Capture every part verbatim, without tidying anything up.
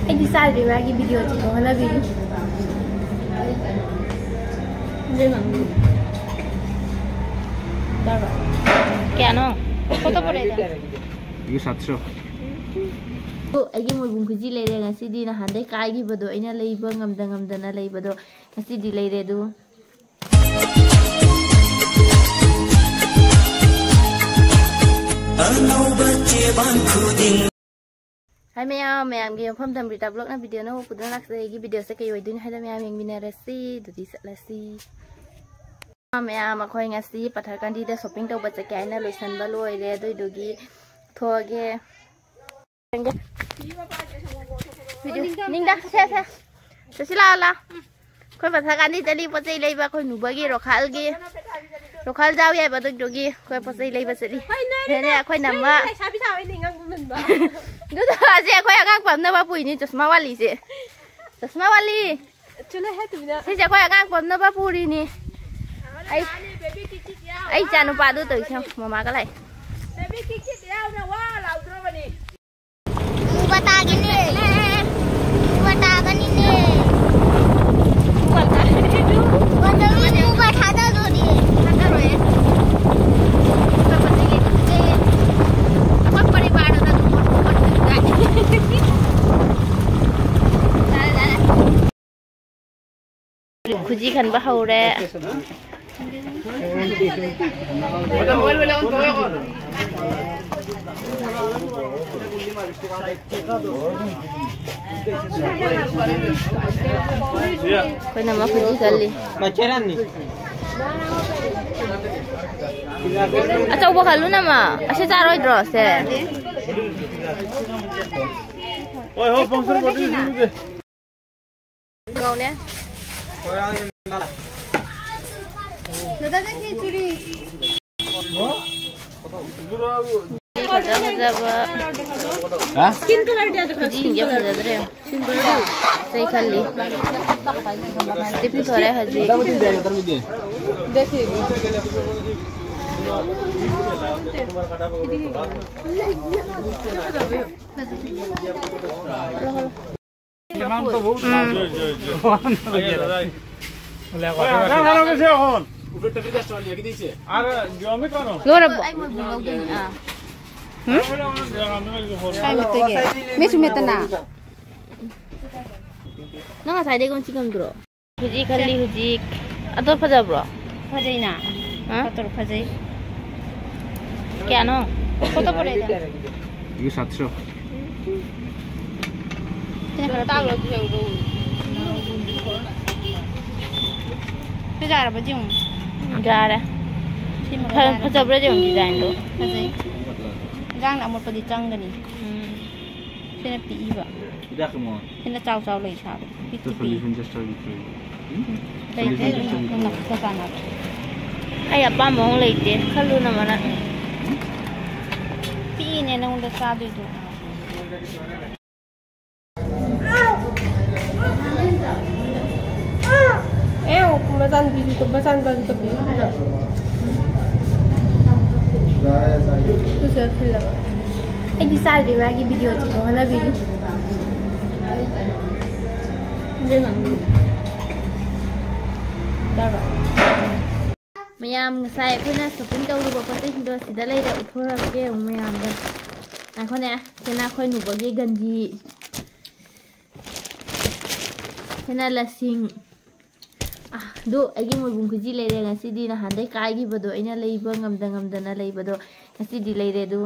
ꯑꯩꯗꯤ ꯆꯥꯗ꯭ꯔꯤ, ꯃꯥꯒꯤ ꯚꯤꯗꯤꯑꯣ ꯊꯣꯛꯍꯜꯂꯕꯤꯅꯤ꯫ ꯀꯌꯥꯅꯣ? ꯐꯣꯇꯣ ꯄꯨꯔꯛꯏꯗ꯫ ꯌꯨ ꯁꯥꯠꯁ꯭ꯔꯣ? ꯑꯩꯒꯤ ꯃꯣꯏꯕꯨꯡ ꯈꯨꯖꯤ ꯂꯩꯔꯦ ꯉꯁꯤꯗꯤ꯫ ꯅꯍꯥꯟꯗꯩ ꯀꯥꯏꯈꯤꯕꯗꯣ, ꯑꯩꯅ ꯂꯩꯕ ꯉꯝꯗ ꯉꯝꯗꯅ ꯂꯩꯕꯗꯣ, ꯉꯁꯤꯗꯤ ꯂꯩꯔꯦ ꯑꯗꯨ꯫ ꯑꯅꯧꯕ ꯆꯦꯕꯥꯡ ꯈꯨꯗꯤꯡ꯫ ꯍꯥꯏ ꯃꯌꯥꯝ, ꯃꯌꯥꯝꯒꯤ ꯃꯐꯝ ꯇꯝꯕꯤꯇ ꯕ꯭ꯂꯣꯛꯅ ꯚꯤꯗꯤꯑꯣ ꯑꯅꯧꯕ ꯄꯨꯗꯨꯅ ꯂꯥꯛꯆꯩ꯫ ꯑꯩꯒꯤ ꯚꯤꯗꯤꯑꯣꯁꯦ ꯀꯩ ꯑꯣꯏꯗꯣꯏꯅꯣ ꯍꯥꯏꯗꯣ ꯃꯌꯥꯝ ꯌꯦꯡꯃꯤꯟꯅꯔꯁꯤ꯫ ꯑꯗꯨꯗꯤ ꯆꯠꯂꯁꯤ꯫ ꯃꯌꯥꯝ, ꯑꯩꯈꯣꯏ ꯉꯁꯤ ꯄꯊꯔꯀꯥꯟꯗꯤꯗ ꯁꯣꯄꯤꯡ ꯇꯧꯕ ꯆꯠꯀꯦ ꯍꯥꯏꯅ ꯂꯣꯏꯁꯟꯕ ꯂꯣꯏꯔꯦ꯫ ꯑꯗꯨꯏꯗꯨꯒꯤ ꯊꯣꯛꯑꯒꯦ꯫ ꯅꯤꯡꯗ, ꯁꯦ, ꯁꯦ꯫ ꯆꯠꯁꯤ ꯂꯥꯛꯑꯣ, ꯂꯥꯛꯑꯣ꯫ ꯑꯩꯈꯣꯏ ꯄꯊꯔꯀꯥꯟꯗꯤ ꯆꯠꯂꯤ ꯄꯣꯠ ꯆꯩ ꯂꯩꯕ, ꯑꯩꯈꯣꯏ ꯅꯨꯕꯒꯤ ꯔꯣꯈꯥꯜꯒꯤ, ꯔꯣꯈꯥꯜ ꯖꯥꯎ ꯌꯥꯏꯕ ꯑꯗꯨꯗꯨꯒꯤ ꯑꯩꯈꯣꯏ ꯄꯣꯠ ꯆꯩ ꯂꯩꯕ ꯆꯠꯂꯤ꯫ ꯍꯣꯏ, ꯅꯣꯏꯅꯦ, ꯑꯗꯨꯅꯦ ꯑꯩꯈꯣꯏ ꯅꯝꯃ꯫ ꯅꯣꯏꯅꯦ ꯂꯩꯁꯥꯕꯤ ꯁꯥꯕꯩꯅꯦ ꯉꯥꯡꯕ ꯉꯟꯕ꯫ ꯑꯗꯨꯗꯣ ꯍꯧꯖꯤꯛ ꯑꯩꯈꯣꯏ ꯑꯉꯥꯡ ꯄꯝꯅꯕ ꯄꯨꯏꯅꯤ ꯆꯁꯃꯥ ꯋꯥꯂꯤꯁꯦ꯫ ꯆꯁꯃꯥ ꯋꯥꯂꯤ꯫ ꯆꯠꯂꯣꯍꯦ, ꯇꯨꯃꯤꯟꯅ꯫ ꯁꯤꯁꯦ ꯑꯩꯈꯣꯏ ꯑꯉꯥꯡ ꯄꯝꯅꯕ ꯄꯨꯔꯤꯅꯤ꯫ ꯑꯩ, ꯑꯩ ꯏꯆꯥ ꯅꯨꯄꯥꯗꯨ ꯇꯧꯔꯤꯁꯦ ꯃꯃꯥꯒ ꯂꯥꯛꯑꯦ꯫ ꯕꯦꯕꯤ ꯀꯤꯛ ꯀꯤꯛ ꯌꯥꯎꯅ ꯋꯥ ꯂꯥꯎꯗ꯭ꯔꯣꯕꯅꯤ꯫ ꯎꯕ ꯇꯥꯒꯅꯤ꯫ ꯎꯕ ꯇꯥꯒꯅꯤꯅꯦ꯫ ꯎꯕ ꯊꯥꯗꯗꯣꯔꯤ꯫ ꯊꯥꯗꯔꯣꯏꯌꯦ꯫ ꯑꯩꯈꯣꯏ ꯄꯔꯤꯕꯥꯔꯗꯨꯗ ꯑꯗꯨꯝ ꯄꯣꯠ ꯄꯣꯠ ꯄꯤꯕ ꯇꯥꯏ꯫ ꯈꯨꯖꯤ ꯈꯟꯕ ꯍꯧꯔꯦ꯫ ꯑꯩꯈꯣꯏꯅ ꯑꯃ ꯈꯨꯖꯤ ꯈꯜꯂꯤ꯫ ꯑꯆꯧꯕ ꯈꯜꯂꯨ ꯅꯃ꯫ ꯑꯁꯤ ꯆꯥꯔꯣꯏꯗ꯭ꯔꯣ ꯁꯦ? ꯍꯣꯏ, ꯍꯣꯏ, ꯄꯪꯁꯨ ꯄꯪꯁꯨ ꯁꯤꯡꯖꯨꯁꯦ꯫ ꯉꯧꯅꯦ꯫ ꯗꯥꯗꯥ, ꯅꯪꯒꯤ ꯆꯨꯔꯤ꯫ ꯐꯖ ꯐꯖꯕ꯫ ꯍꯥ? ꯈꯨꯖꯤꯁꯤꯡꯁꯦ ꯐꯖꯗ꯭ꯔꯦ꯫ ꯀꯩ ꯈꯜꯂꯤ? ꯂꯤꯞ ꯄꯨꯊꯣꯔꯛꯑꯦ ꯍꯧꯖꯤꯛ꯫ ꯂꯣꯏꯔꯕꯣ? ꯑꯩ ꯃꯣꯏꯕꯨ ꯂꯧꯗꯣꯏꯅꯤ꯫ ꯑꯥ꯫ ꯍꯨꯝ? ꯀꯥꯏ ꯃꯦꯠꯇꯣꯏꯒꯦ? ꯃꯦꯠꯁꯨ ꯃꯦꯠꯇꯅ꯫ ꯅꯪ ꯉꯁꯥꯏꯗꯩ ꯑꯩꯉꯣꯟꯗ ꯆꯤꯛꯉꯝꯗ꯭ꯔꯣ? ꯍꯧꯖꯤꯛ ꯈꯜꯂꯤ, ꯍꯧꯖꯤꯛ꯫ ꯑꯗꯣ ꯐꯖꯕ꯭ꯔꯣ? ꯐꯖꯩꯅ꯫ ꯍꯥ? ꯐꯣꯇꯣ ꯐꯖꯩ꯫ ꯀꯌꯥꯅꯣ? ꯐꯣꯇꯣ ꯄꯨꯔꯛꯏꯗ꯫ ꯏꯒ ꯁꯥꯠꯁꯣ꯫ ꯁꯤꯅ ꯈꯔ ꯄꯤꯛꯏ꯫ ꯁꯤ ꯌꯥꯔꯕ ꯌꯦꯡꯉꯨ꯫ ꯌꯥꯔꯦ꯫ ꯁꯤꯃꯒ ꯐ-, ꯌꯥꯔꯦ꯫ ꯐꯖꯕ꯭ꯔꯥ ꯌꯦꯡꯉꯨ ꯗꯤꯖꯥꯏꯟꯗꯣ꯫ ꯐꯖꯩ꯫ ꯏꯟꯖꯥꯡꯅ ꯑꯃꯣꯠꯄꯗꯤ ꯆꯪꯒꯅꯤ꯫ ꯎꯝ꯫ ꯁꯤꯅ ꯄꯤꯛꯏꯕ꯫ ꯁꯤꯅ ꯆꯥꯎ ꯆꯥꯎ ꯂꯩ ꯁꯥꯕ꯫ ꯄꯤꯛꯇꯤ ꯄꯤꯛꯏ꯫ ꯂꯩꯇꯦ, ꯑꯗꯨꯝ ꯅꯪ ꯅꯛꯄ ꯆꯥꯟꯅꯕ꯫ ꯑꯩ ꯑꯄꯥꯝꯕ ꯑꯃ ꯂꯩꯇꯦ꯫ ꯈꯜꯂꯨ ꯅꯃꯅ꯫ ꯄꯤꯛꯏꯅꯦ ꯅꯉꯣꯟꯗ ꯆꯥꯗꯣꯏꯗꯣ꯫ ꯑꯦ, ꯃꯆꯥꯅꯨꯄꯤꯁꯨ, ꯃꯆꯥꯅꯨꯄꯥꯁꯨ ꯇꯧꯕꯤꯌꯨ꯫ ꯇꯨꯁꯨ ꯈꯜꯂꯕ꯫ ꯑꯩꯗꯤ ꯆꯥꯗ꯭ꯔꯤ, ꯃꯥꯒꯤ ꯚꯤꯗꯤꯑꯣ ꯊꯤꯕ ꯍꯣꯠꯅꯕꯤꯔꯤ꯫ ꯆꯥꯔꯣ꯫ ꯃꯌꯥꯝ ꯉꯁꯥꯏ ꯑꯩꯈꯣꯏꯅ shopping ꯇꯧꯔꯨꯕ ꯄꯣꯠ ꯆꯩꯁꯤꯡꯗꯣ ꯁꯤꯗ ꯂꯩꯔꯦ, ꯎꯠꯊꯣꯔꯛꯀꯦ ꯑꯃꯨꯛ ꯃꯌꯥꯝꯗ꯫ ꯉꯥꯏꯈꯣꯅꯦ, ꯁꯤꯅ ꯑꯩꯈꯣꯏ ꯅꯨꯕꯒꯤ ꯒꯟꯖꯤ, ꯁꯤꯅ ꯂꯁꯤꯡ꯫ ꯑꯥ, ꯑꯗꯨ ꯑꯩꯒꯤ ꯃꯣꯏꯕꯨꯡ ꯈꯨꯖꯤ ꯂꯩꯔꯦ ꯉꯁꯤꯗꯤ, ꯅꯍꯥꯟꯗꯩ ꯀꯥꯏꯈꯤꯕꯗꯣ, ꯑꯩꯅ ꯂꯩꯕ ꯉꯝꯗ ꯉꯝꯗꯅ ꯂꯩꯕꯗꯣ ꯉꯁꯤꯗꯤ ꯂꯩꯔꯦ꯫ ꯑꯗꯨ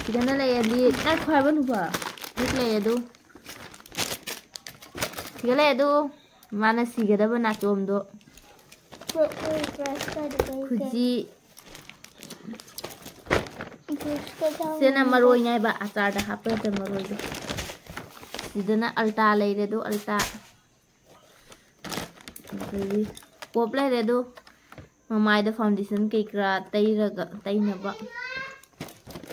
ꯁꯤꯗꯅ ꯂꯩꯔꯗꯤ ꯉꯥꯏꯈꯣ ꯍꯥꯏꯕ ꯅꯨꯄꯥ꯫ ꯍꯧꯖꯤꯛ ꯂꯩ ꯑꯗꯨ꯫ ꯁꯤꯒ ꯂꯩ ꯑꯗꯨ꯫ ꯃꯥꯅ ꯁꯤꯒꯗꯕ ꯅꯥꯆꯣꯝꯗꯣ꯫ ꯈꯨꯖꯤ꯫ ꯁꯤꯅ ꯃꯔꯣꯏꯅꯦ ꯍꯥꯏꯕ, ꯑꯆꯥꯔꯗ ꯍꯥꯞꯄ ꯅꯠꯇꯕ ꯃꯔꯣꯏꯗꯣ꯫ ꯁꯤꯗꯅ ꯑꯜꯇꯥ ꯂꯩꯔꯦ ꯑꯗꯨ, ꯑꯜꯇꯥ꯫ ꯑꯗꯒꯤ ꯄꯣꯞ ꯂꯩꯔꯦ ꯑꯗꯨ꯫ ꯃꯃꯥꯏꯗ foundation ꯀꯩꯀꯔꯥ ꯇꯩꯔꯒ, ꯇꯩꯅꯕ꯫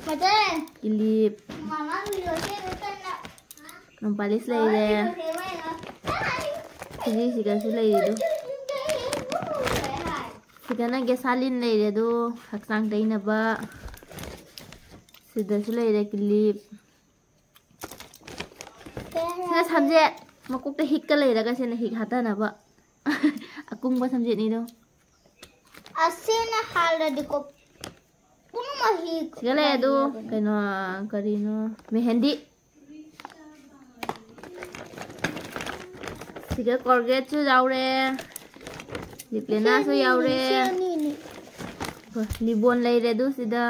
ꯐꯖꯔꯦ꯫ ꯀꯤꯂꯤꯞ꯫ ꯃꯃꯥ ꯚꯤꯗꯤꯑꯣ ꯁꯦꯝꯃꯦ ꯀꯟꯅ꯫ ꯅꯣꯡꯄꯥꯂꯤꯁ ꯂꯩꯔꯦ꯫ ꯃꯃꯥ ꯚꯤꯗꯤꯑꯣ ꯁꯦꯝꯃꯦ ꯍꯥꯏꯅ꯫ ꯐꯤꯖꯤ ꯁꯤꯒꯁꯨ ꯂꯩꯔꯤꯗꯨ꯫ ꯁꯤꯗꯅ ꯒꯦꯁꯥꯂꯤꯟ ꯂꯩꯔꯦ ꯑꯗꯣ, ꯍꯛꯆꯥꯡ ꯇꯩꯅꯕ꯫ ꯁꯤꯗꯁꯨ ꯂꯩꯔꯦ ꯀꯤꯂꯤꯞ꯫ ꯁꯤꯅ ꯁꯝꯖꯦꯠ, ꯃꯀꯣꯛꯇ ꯍꯤꯛꯀ ꯂꯩꯔꯒ ꯁꯤꯅ ꯍꯤꯛ ꯍꯥꯠꯇꯅꯕ꯫ ꯑꯀꯨꯡꯕ ꯁꯝꯖꯦꯠꯅꯤꯗꯣ꯫ ꯑꯁꯤꯅ ꯍꯥꯜꯂꯗꯤꯀꯣ ꯄꯨꯝꯅꯃꯛ ꯍꯤ ꯁꯤꯒ ꯂꯩ ꯑꯗꯨ ꯀꯩꯅꯣ, ꯀꯔꯤꯅꯣ, ꯃꯦꯍꯦꯟꯗꯤ꯫ ꯁꯤꯒ ꯀꯣꯜꯒꯦꯠꯁꯨ ꯌꯥꯎꯔꯦ, ꯂꯤꯞꯂꯦꯅꯥꯁꯨ ꯌꯥꯎꯔꯦ꯫ ꯁꯤ ꯑꯅꯤꯅꯤ꯫ ꯂꯤꯕꯣꯟ ꯂꯩꯔꯦ ꯑꯗꯨ ꯁꯤꯗ꯫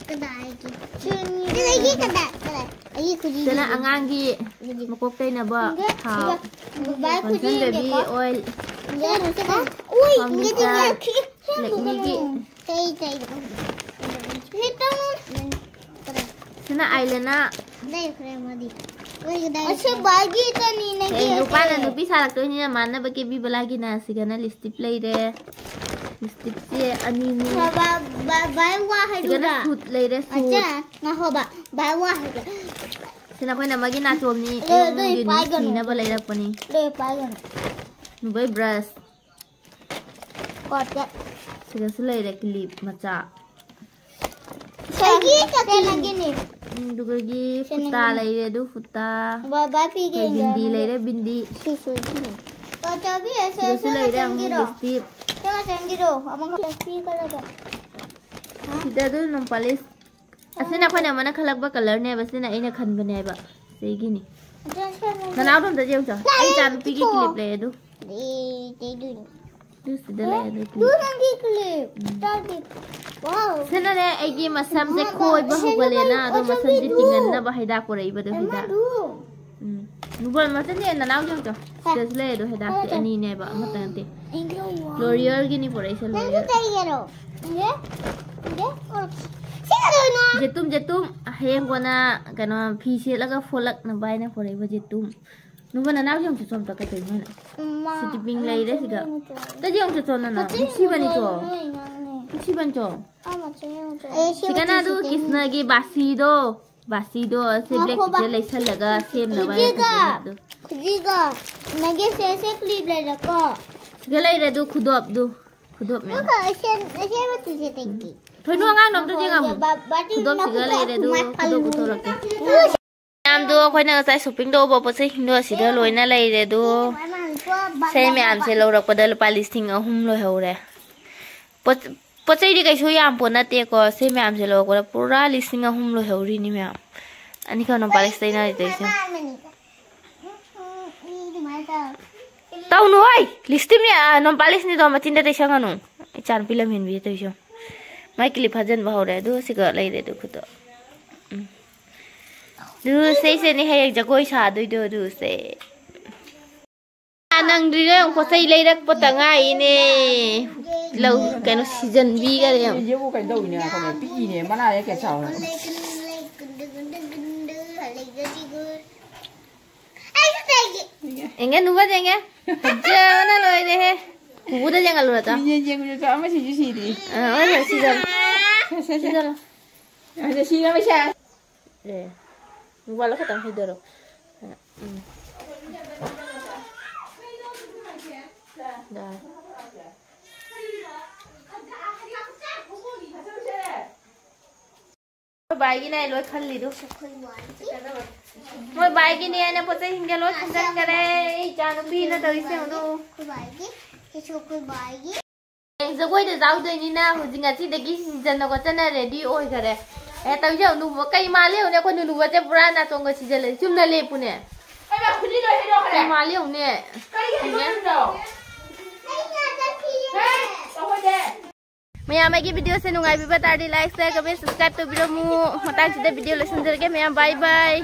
ꯀꯗꯥꯏꯒꯤ? ꯁꯤ ꯑꯅꯤ꯫ ꯁꯤꯗꯒꯤ ꯀꯗꯥꯏ? ꯀꯗꯥꯏ? ꯑꯩꯒꯤ ꯈꯨꯖꯤꯗꯨꯗꯤ꯫ ꯁꯤꯗꯅ ꯑꯉꯥꯡꯒꯤ ꯃꯀꯣꯛ ꯇꯩꯅꯕ ꯊꯥꯎ꯫ ꯕꯕꯥꯏ ꯈꯨꯖꯤ Johnson baby ꯌꯦꯡꯒꯦꯀꯣ꯫ oil꯫ ꯌꯦꯡꯉꯨ ꯁꯤꯗ꯫ ꯎꯏ, ꯐꯥꯎꯟꯗꯦꯁꯟ꯫ ꯌꯦꯡꯉꯨ ꯁꯤꯗ꯫ ꯂꯦꯛꯃꯤꯒꯤ꯫ ꯀꯩ, ꯀꯩ? ꯁꯤ ꯇꯧ꯫ ꯁꯤꯅ ꯑꯥꯏꯂꯦꯅꯥ꯫ ꯂꯩꯈ꯭ꯔꯦ ꯃꯥꯗꯤ꯫ ꯑꯁꯤ ꯕꯥꯒꯤ ꯆꯅꯤ ꯅꯪꯒꯤ꯫ ꯍꯌꯦꯡ ꯅꯨꯄꯥꯅ ꯅꯨꯄꯤ ꯁꯥꯔꯛꯇꯣꯏꯅꯤꯅ ꯃꯥꯟꯅꯕ ꯀꯦꯕꯤ ꯕꯂꯥꯒꯤꯅ꯫ ꯁꯤꯒꯅ ꯂꯤꯞꯁꯇꯤꯛ ꯂꯩꯔꯦ꯫ ꯂꯤꯞꯁꯇꯤꯛꯁꯦ ꯑꯅꯤꯅꯤ꯫ ꯕꯥ-, ꯕꯥ-, ꯕꯥꯏ ꯋꯥ ꯁꯤꯒꯅ ꯍꯥꯏꯗꯨꯔꯥ? ꯁꯨꯠ ꯂꯩꯔꯦ, ꯁꯨꯠ꯫ ꯑꯆꯥ, ꯉꯥꯏꯈꯣꯕ꯫ ꯕꯥꯏ ꯋꯥ ꯍꯥꯏꯒꯦ꯫ ꯁꯤꯅ ꯑꯩꯈꯣꯏꯅ ꯑꯃꯒꯤ ꯅꯥꯆꯣꯝꯅꯤ ꯑꯗꯨ, ꯑꯗꯨ ꯏꯃꯨꯡꯒꯤ ꯄꯥꯏꯒꯅꯨ꯫ ꯅꯨꯡꯁꯤꯅꯕ ꯂꯩꯔꯛꯄꯅꯤ꯫ ꯂꯣꯏ ꯄꯥꯏꯒꯅꯨ꯫ ꯅꯨꯕꯩ ꯕ꯭ꯔꯁ꯫ ꯀꯣꯠꯀꯦ꯫ ꯁꯤꯗꯁꯨ ꯂꯩꯔꯦ ꯀꯤꯂꯤꯞ ꯃꯆꯥ꯫ ꯁꯤꯒꯤ ꯀꯇꯤꯅꯒꯤꯅꯤ꯫ ꯎꯝ, ꯑꯗꯨꯒꯒꯤ ꯁꯤ ꯐꯨꯠꯇꯥ ꯅꯪꯒꯤ꯫ ꯂꯩꯔꯦ ꯑꯗꯨ ꯐꯨꯠꯇꯥ꯫ ꯕꯥ-, ꯕꯥꯏ ꯐꯤꯒꯦ ꯑꯩꯈꯣꯏ ꯕꯤꯟꯗꯤ ꯌꯦꯡꯒꯦ꯫ ꯂꯩꯔꯦ ꯕꯤꯟꯗꯤ꯫ ꯁꯤ ꯁꯣꯏꯗꯣꯏꯅꯤ꯫ ꯑꯣ, ꯆꯥꯕꯤ, ꯑꯁꯤ, ꯁꯤꯗꯁꯨ ꯑꯁꯤ ꯂꯩꯔꯦ ꯑꯃꯨꯛ ꯃꯆꯟꯒꯤꯔꯣ? ꯂꯤꯞꯁꯇꯤꯛ꯫ ꯁꯤ ꯃꯆꯟꯒꯤꯔꯣ? ꯑꯃꯈꯛ ꯁꯤ ꯀꯂꯔꯗꯣ꯫ ꯁꯤꯗ ꯑꯗꯨ ꯅꯣꯡꯄꯥꯂꯤꯁ꯫ ꯑꯁꯤꯅ ꯑꯩꯈꯣꯏꯅ ꯑꯃꯅ ꯈꯜꯂꯛꯄ ꯀꯂꯔꯅꯦꯕ, ꯁꯤꯅ ꯑꯩꯅ ꯈꯟꯕꯅꯦꯕ꯫ ꯁꯤꯒꯤꯅꯤ꯫ ꯑꯗꯨ ꯁꯤ ꯃꯆꯟ-, ꯅꯅꯥꯎꯗꯣꯝꯗ ꯌꯦꯡꯉꯨ ꯆꯣ꯫ ꯑꯩ ꯏꯆꯥ ꯅꯨꯄꯤꯒꯤ ꯏꯀꯣ꯫ ꯀꯤꯂꯤꯞ ꯂꯩ ꯑꯗꯨ꯫ ꯑꯦ, ꯇꯩꯗꯣꯏꯅꯤ꯫ ꯑꯗꯨ ꯁꯤꯗ ꯂꯩ ꯑꯗꯨ ꯑꯗꯨ ꯀꯤꯂꯤꯞ꯫ ꯅꯪꯒꯤ ꯀꯤꯂꯤꯞ꯫ ꯎꯝ꯫ ꯆꯥꯗꯦ꯫ ꯋꯥꯎ꯫ ꯁꯤꯅꯅꯦ ꯑꯩꯒꯤ ꯃꯁꯝꯁꯦ ꯑꯃ ꯈꯣꯏꯕ ꯑꯁꯤ ꯍꯧꯒꯠꯂꯦꯅ, ꯑꯗꯣ ꯑꯁꯤ ꯃꯁꯝꯁꯦ ꯂꯩꯗꯨ꯫ ꯇꯤꯡꯍꯟꯅꯕ ꯍꯤꯗꯥꯛ ꯄꯨꯔꯛꯏꯕꯗꯣ ꯍꯤꯗꯥꯛ꯫ ꯑꯃꯗꯨ꯫ ꯎꯝ꯫ ꯅꯨꯕꯣꯜ ꯃꯆꯟꯅꯦ ꯅꯅꯥꯎ ꯌꯦꯡꯉꯨ ꯆꯣ꯫ ꯁꯤꯗꯁꯨ ꯂꯩ ꯑꯗꯣ ꯍꯤꯗꯥꯛꯁꯦ ꯍꯣꯏ꯫ ꯑꯅꯤꯅꯦꯕ, ꯑꯃꯇ ꯅꯠꯇꯦ꯫ ꯑꯩꯒꯤ ꯋꯥꯎ꯫ ꯂꯣꯔꯤꯌꯜꯒꯤꯅꯤ ꯄꯨꯔꯛꯏꯁꯦ, ꯅꯪꯁꯨ ꯂꯣꯔꯤꯌꯜ꯫ ꯇꯩꯒꯦꯔꯣ? ꯏꯅꯦ? ꯏꯅꯦ? ꯑꯣ꯫ ꯁꯤ ꯀꯩꯗꯧꯔꯤꯅꯣ? ꯖꯦꯇꯨꯝ, ꯖꯦꯇꯨꯝ꯫ ꯍꯌꯦꯡ ꯀꯣꯟꯅ ꯀꯩꯅꯣ ꯐꯤ ꯁꯦꯠꯂꯒ ꯐꯣꯂꯛꯅꯕ ꯍꯥꯏꯅ ꯄꯨꯔꯛꯏꯕ ꯖꯦꯇꯨꯝ꯫ ꯅꯨꯕꯣꯜ ꯅꯅꯥꯎ ꯌꯦꯡꯉꯨ ꯆꯣ ꯑꯝꯇ ꯀꯩꯗꯧꯔꯤꯅꯣ ꯍꯥꯏꯅ꯫ ꯃꯥ, ꯁꯤꯗꯤ ꯄꯤꯡ ꯂꯩꯔꯦ ꯁꯤꯗ꯫ ꯌꯦꯡꯉꯨ ꯆꯣ꯫ ꯇꯗꯤ ꯌꯦꯡꯉꯨ ꯆꯣ ꯅꯅꯥꯎ꯫ ꯃꯆꯤꯟ ꯅꯨꯡꯁꯤꯕꯅꯤ ꯆꯣ꯫ ꯃꯆꯤꯟ ꯅꯣꯏ ꯉꯥꯡꯅꯦ꯫ ꯅꯨꯡꯁꯤꯕꯅꯤ ꯆꯣ꯫ ꯑꯥ, ꯃꯆꯤꯟ ꯌꯦꯡꯉꯨ ꯆꯣ꯫ ꯑꯦ, ꯁꯤ ꯁꯤꯒꯅ ꯃꯆꯤꯟ ꯑꯗꯨ ꯁꯤꯗꯤ꯫ ꯀ꯭ꯔꯤꯁꯅꯒꯤ ꯕꯥꯁꯤꯗꯣ꯫ ꯕꯥꯁꯤꯗꯣ ꯁꯤ ꯕ꯭ꯂꯦꯛ ꯉꯥꯏꯈꯣꯕ꯫ ꯄꯤꯛꯁꯦ ꯂꯩꯁꯜꯂꯒ ꯁꯦꯝꯅꯕ ꯏꯆꯦꯒ꯫ ꯍꯥꯏꯅ ꯇꯧꯕꯅꯦ ꯑꯗꯣ꯫ ꯈꯨꯖꯤꯒ ꯅꯪꯒꯤ ꯁꯦ, ꯁꯦ ꯀ꯭ꯂꯤꯞ ꯂꯩꯔꯦꯀꯣ꯫ ꯁꯤꯒ ꯂꯩꯔꯦ ꯑꯗꯨ ꯈꯨꯗꯣꯞꯇꯨ꯫ ꯈꯨꯗꯣꯞ ꯃꯌꯥꯝ꯫ ꯑꯁꯦꯡꯕꯗꯨꯁꯨ ꯂꯩꯇꯦ꯫ ꯊꯣꯏꯅꯨ, ꯑꯉꯥꯡꯗꯣ ꯑꯝꯇ ꯌꯦꯡꯉꯝꯃꯣ꯫ ꯈꯨꯗꯣꯞꯁꯤꯒ ꯂꯩꯔꯦ ꯑꯗꯨ ꯈꯨꯗꯣꯞ ꯄꯨꯊꯣꯔꯛꯀꯦ꯫ ꯃꯌꯥꯝꯗꯣ ꯑꯩꯈꯣꯏꯅ ꯉꯁꯥꯏ shopping ꯇꯧꯕ ꯄꯣꯠ ꯆꯩꯁꯤꯡꯗꯣ ꯑꯁꯤꯗ ꯂꯣꯏꯅ ꯂꯩꯔꯦ ꯑꯗꯣ꯫ ꯁꯤ ꯃꯌꯥꯝꯁꯦ ꯂꯧꯔꯛꯄꯗ ꯂꯨꯄꯥ ꯂꯤꯁꯤꯡ ꯑꯍꯨꯝ ꯂꯣꯏꯍꯧꯔꯦ꯫ ꯄꯣꯠ ꯄꯣꯠ ꯆꯩꯗꯤ ꯀꯩꯁꯨ ꯌꯥꯝ ꯄꯣꯠ ꯅꯠꯇꯦꯀꯣ꯫ ꯁꯤ ꯃꯌꯥꯝꯁꯦ ꯂꯧꯔꯛꯄꯗ ꯄꯨꯔꯥ ꯂꯤꯁꯤꯡ ꯑꯍꯨꯝ ꯂꯣꯏꯍꯧꯔꯤꯅꯤ ꯃꯌꯥꯝ꯫ ꯑꯅꯤꯈꯛ ꯅꯣꯡꯄꯥꯂꯤꯁ ꯇꯩꯅꯔꯤ ꯇꯧꯔꯤꯁꯦ꯫ ꯇꯧꯅꯨ ꯍꯣꯏ꯫ ꯂꯤꯁꯇꯤꯞꯅꯦ, ꯑ, ꯅꯣꯡꯄꯥꯂꯤꯁꯅꯤꯗꯣ ꯃꯆꯤꯟꯗ ꯇꯩꯁꯟꯒꯅꯨ꯫ ꯏꯆꯥꯅꯨꯄꯤ ꯂꯝꯍꯦꯟꯕꯤ ꯇꯧꯔꯤꯁꯦ꯫ ꯃꯥꯏ ꯀ꯭ꯂꯤꯞ ꯐꯥꯖꯤꯟꯕ ꯍꯧꯔꯦ꯫ ꯑꯗꯨ ꯁꯤꯒ ꯂꯩꯔꯦ ꯑꯗꯨ ꯈꯨꯠꯇꯣ꯫ ꯎꯝ꯫ ꯑꯗꯨ ꯁꯤꯁꯤꯅꯦ ꯍꯌꯦꯡ ꯖꯒꯣꯏ ꯁꯥꯗꯣꯏꯗꯣ ꯑꯗꯨꯁꯦ꯫ ꯅꯪꯗ꯭ꯔꯤꯅꯦ ꯌꯦꯡꯉꯨ, ꯄꯣꯠ ꯆꯩ ꯂꯩꯔꯛꯄꯇ ꯉꯥꯏꯔꯤꯅꯦ꯫ ꯂꯧ ꯀꯩꯅꯣ ꯁꯤꯖꯟꯕꯤꯒꯔꯦ ꯌꯦꯡꯉꯨ꯫ ꯌꯦꯡꯉꯨ ꯀꯩꯅꯣ ꯇꯧꯋꯤꯅꯦ, ꯈꯪꯉꯦ, ꯄꯤꯛꯏꯅꯦ, ꯃꯅꯥ ꯍꯦꯛ ꯀꯌꯥ ꯆꯥꯎꯔꯦ꯫ ꯌꯦꯡꯉꯦ, ꯅꯨꯕ ꯌꯦꯡꯉꯦ꯫ ꯐꯖꯕꯅ ꯂꯣꯏꯔꯦꯍꯦ꯫ ꯄꯨꯄꯨꯗ ꯌꯦꯡꯍꯜꯂꯨꯔꯗ꯫ ꯌꯦꯡ-, ꯌꯦꯡꯉꯨ ꯆꯣ, ꯑꯃꯁꯤꯁꯨ ꯁꯤꯗ꯭ꯔꯤ꯫ ꯑ, ꯑꯃꯁꯤꯁꯨ ꯁꯤꯖꯜꯂꯣ꯫ ꯁꯦ, ꯁꯦ, ꯁꯦ꯫ ꯁꯤꯖꯜꯂꯣ꯫ ꯑꯗ ꯁꯤꯔꯕ ꯁꯦ꯫ ꯑꯦ, ꯅꯨꯄꯥ ꯂꯣ ꯈꯇꯪ ꯍꯩꯗꯔꯣ꯫ ꯎꯝ꯫ ꯌꯥꯔꯦ꯫ ꯑꯩꯈꯣꯏ ꯕꯥꯏꯒꯤꯅꯦ ꯂꯣꯏ ꯈꯜꯂꯤꯗꯨ꯫ ꯃꯣꯏ ꯕꯥꯏꯒꯤꯅꯦ ꯍꯥꯏꯅ ꯄꯣꯠ ꯆꯩꯁꯤꯡꯁꯦ ꯂꯣꯏ ꯈꯟꯖꯟꯈꯔꯦ꯫ ꯏꯆꯥ ꯅꯨꯄꯤꯅ ꯇꯧꯔꯤꯁꯦ ꯌꯦꯡꯉꯨ꯫ ꯑꯩꯈꯣꯏ ꯕꯥꯏꯒꯤ, ꯁꯤꯁꯨ ꯑꯩꯈꯣꯏ ꯕꯥꯏꯒꯤ꯫ ꯍꯌꯦꯡ ꯖꯒꯣꯏꯗ ꯌꯥꯎꯗꯣꯏꯅꯤꯅ ꯍꯧꯖꯤꯛ ꯉꯁꯤꯗꯒꯤ ꯁꯤꯖꯟꯅ ꯈꯣꯠꯆꯟꯅ ready ꯑꯣꯏꯈꯔꯦ꯫ ꯑꯦ, ꯇꯧꯖꯧ, ꯅꯨꯕ-, ꯀꯩ ꯃꯥꯜꯂꯤ ꯌꯦꯡꯉꯨꯅꯦ, ꯑꯩꯈꯣꯏ ꯅꯨꯅꯨꯕꯁꯦ ꯄꯨꯔꯥ ꯅꯥꯆꯣꯡꯒ ꯁꯤꯖꯜꯂꯦ꯫ ꯆꯨꯝꯅ ꯂꯦꯞꯄꯨꯅꯦ꯫ ꯀꯩ ꯃꯥꯜꯂꯤ ꯌꯦꯡꯉꯨꯅꯦ꯫ ꯀꯔꯤꯒꯤ ꯍꯩꯗꯣꯛꯏꯅꯣ? ꯍꯦ, ꯇꯧꯍꯣꯏꯗꯦ꯫ ꯃꯌꯥꯝ ꯑꯩꯒꯤ video ꯁꯦ ꯅꯨꯡꯉꯥꯏꯕꯤꯕ ꯇꯥꯔꯗꯤ like, share, comment, subscribe ꯇꯧꯕꯤꯔꯝꯃꯨ꯫ ꯃꯇꯥꯡꯁꯤꯗ video ꯂꯣꯏꯁꯤꯟꯖꯔꯒꯦ ꯃꯌꯥꯝ, bye bye꯫